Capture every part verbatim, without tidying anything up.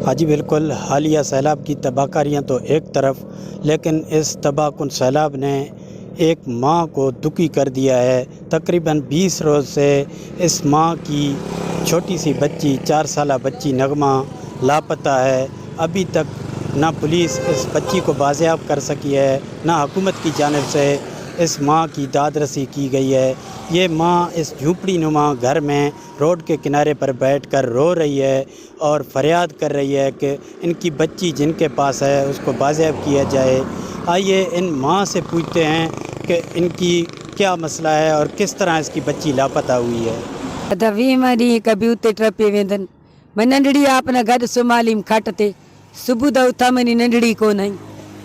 ہاں جی، بالکل، حالیہ سیلاب کی تباہ کاریاں تو ایک طرف، لیکن اس تباہ کن سیلاب نے ایک ماں کو دکھی کر دیا ہے۔ تقریباً بیس روز سے اس ماں کی چھوٹی سی بچی، چار سالہ بچی نغمہ، لاپتہ ہے۔ ابھی تک نہ پولیس اس بچی کو بازیاب کر سکی ہے، نہ حکومت کی جانب سے اس ماں کی داد رسی کی گئی ہے۔ یہ ماں اس جھونپڑی نما گھر میں روڈ کے کنارے پر بیٹھ کر رو رہی ہے اور فریاد کر رہی ہے کہ ان کی بچی جن کے پاس ہے، اس کو بازیاب کیا جائے۔ آئیے، ان ماں سے پوچھتے ہیں کہ ان کی کیا مسئلہ ہے اور کس طرح اس کی بچی لاپتہ ہوئی ہے۔ ادا ویہواں ݙینہہ کبھی اتے ٹرپے ویندن۔ میں ننڈڑی آپ نہ گڈ سمالیم کھٹ تے۔ صبح دا اتھا میری ننڈڑی کو نہیں۔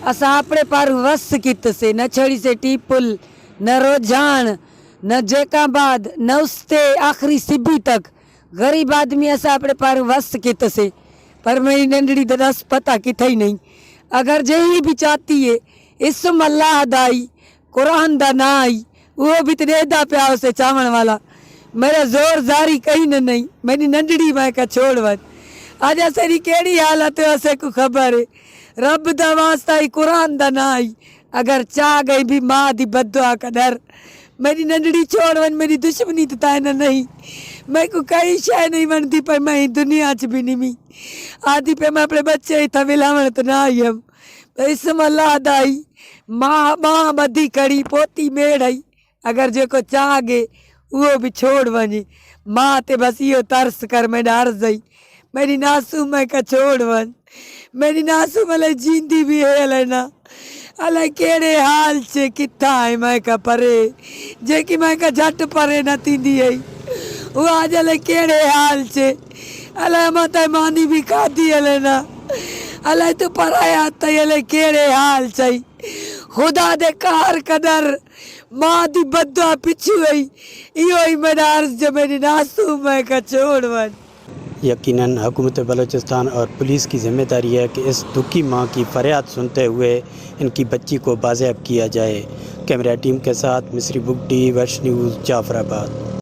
اساں اپنے پار وس کیتے سے، نہ چھڑی سے ٹیپل، نہ روجھان، نہ جیکاں بعد، نہ اس تے آخری سبھی تک۔ غریب آدمی اساں اپنے پار وس کیتے سے، پر میری ننڈڑی دا دس پتہ کتھے ہی نہیں۔ اگر جہی بھی چاتی ہے، اسم اللہ دا ہی، قرآن دا ناں ہی، وہ بھی تے ݙیہدا پیا اسے چاوݨ والا۔ میرا زور زاری کہیں نہ نہیں، میری ننڈڑی میں کا چھوڑ ونڄ۔ اڄ اسے دی کیڑی حالت ہے، اسے کو خبر ہے۔ رب دا واسطہ ہی، قرآن دا ناں ہی، اگر چا گئی بھی ماں دی بددعا کا ݙر۔ میری ننڈڑی چھوڑ ونڄ، میری دشمنی تے تائے نہ نہیں۔ میں کو کہیں شے نہیں وݨدی پئی، میں ہی دنیا چ بھی نہیں۔ آدھی پئی میں اپنے بچے اتھا ولاوݨ تے نہ آئی ہم۔ اسم اللہ دا ہی، ماں، ماں ٻدھی کھڑی، پوتی میڑ ہئی۔ اگر جیکو چاہ گے، اہو بھی چھوڑ ونڄے۔ ماں تے بس ایہو ترس کر، میݙا عرض ہئی۔ میݙی ناسو میں کا چھوڑ ونڄ۔ میݙی ناسو الائے جیندی بھی ہے الائے نہ۔ الائے کیڑھے حال چے، کتھاں ہے میں کا پرے۔ جیکی میں کا جھٹ پرے نہ تھیندی ہئی، او اڄ الائے کیڑھے حال چے۔ الائے اماں تائیں مانی بھی کھادی الائے نہ۔ الائے توں پرایا تائیں الائے کیڑھے حال چئی۔ خدا دے قہر قدر، ماں دی بددعا پچھوں ہئی۔ ایہو ہی میݙا عرض جو میݙی ناسو میں کا چھوڑ ونڄ۔ یقیناً حکومت بلوچستان اور پولیس کی ذمہ داری ہے کہ اس دکھی ماں کی فریاد سنتے ہوئے ان کی بچی کو بازیاب کیا جائے۔ کیمرہ ٹیم کے ساتھ مصری بگٹی، ویسٹ نیوز، جعفر آباد۔